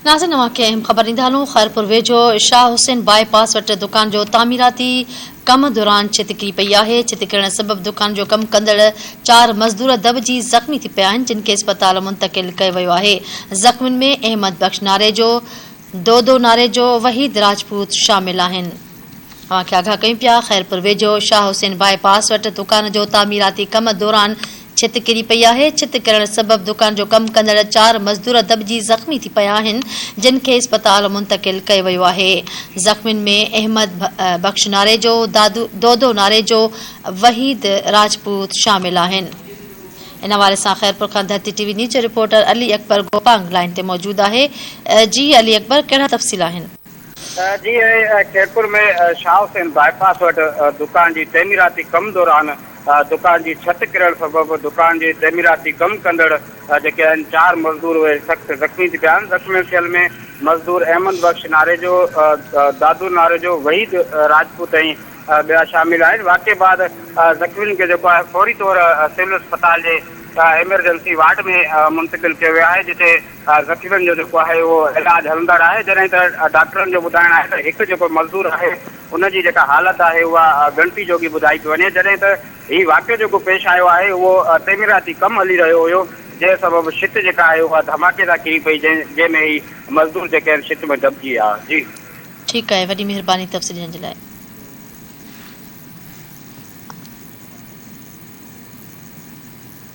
ناظرين اوهان کي اهم خبر ڏيندا هلون خيرپور ويجهو شاهه حسين باء پاس وٽ دڪان جو تعميراتي ڪم دوران ڇت ڪري پئي آهي ڇت ڪرڻ سبب دڪان جو ڪم ڪندڙ چار مزدور دٻجي زخمي ٿي پيا آهن جن کي اسپتال منتقل ڪيو ويو آهي زخمين ۾ احمد بخش ناريجو دودو ناريجو وحيد راجپوت شامل آهن اوهان کي آگاهه ڪيون پيا خيرپور ويجهو شاهه حسين باء پاس وٽ دڪان جو تعميراتي ڪم دوران ڇت ڪري پئي آهي، ڇت ڪرڻ سبب دڪان جو ڪم ڪندڙ چار مزدور دٻجي زخمي ٿي پيا آهن، جن کي اسپتال منتقل ڪيو ويو آهي. زخمين ۾ احمد بخش ناريجو، دودو ناريجو، وحيد راجپوت شامل آهن. ان حوالي سان خيرپور کان ڌرتي ٽي وي نيوز جو رپورٽر علي اڪبر گوپانگ لائين تي موجود آهي. جي علي اڪبر ڪهڙا تفصيل آهن؟ جي خيرپور ۾ شاهه حسين باء پاس وٽ دڪان جي تعميراتي ڪم دوران دڪان جي ڇت ڪرڻ سبب دڪان جي تعميراتي ڪم ڪندڙ جيڪي آهن چار مزدور اهي سخت زخمي ٿي پيا آهن زخمي ٿيل ۾ مزدور احمد بخش ناريجو، دادو ناريجو، وحيد راجپوت ۽ ٻيا شامل آهن واقعي بعد زخمين کي جيڪو آهي فوري طور سول اسپتال جي ايمرجنسي وارڊ ۾ منتقل ڪيو ويو آهي جتي زخمين جو جيڪو آهي اهو علاج هلندڙ آهي جڏهن ته ڊاڪٽرن جو ٻڌائڻ آهي ته هڪ جيڪو مزدور آهي ان جي جيڪا حالت آهي اها ڳڻتي جوڳي ٻڌائي پئي وڃي جڏهن ته هي واقعو جيڪو پيش آيو آهي اهو تعميراتي ڪم هلي رهيو هيو جنهن سبب ڇت جيڪا آهي اها ڌماڪي سان ڪري پئي جنهن ۾ هي مزدور جيڪي آهن ڇت ۾ دٻجي ويا جي. ٺيڪ آهي وڏي مهرباني تفصيل ڏيڻ جي لاء.